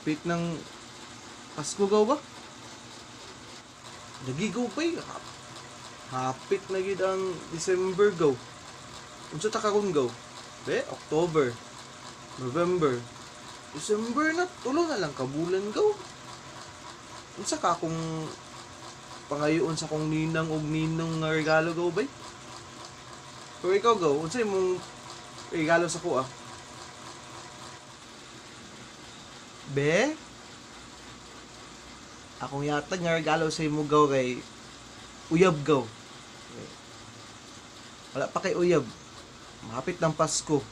Hapit ng Pasko, gaw ba? Nagigaw pa eh. Hapit na gid ang December, gaw. Unsa ta karon, gaw? Be, October, November, December na, tulo na lang kabulan, gaw. Unsa ka akong pangayoon sa kong ninang og ninong nga regalo, gaw bay? Pero ikaw, gaw, unsa imong regalo sa kuha? Be? Akong yatag nga regalo sa imo, gaw, kay uyab, gaw. Wala pa kay uyab. Mahapit ng Pasko.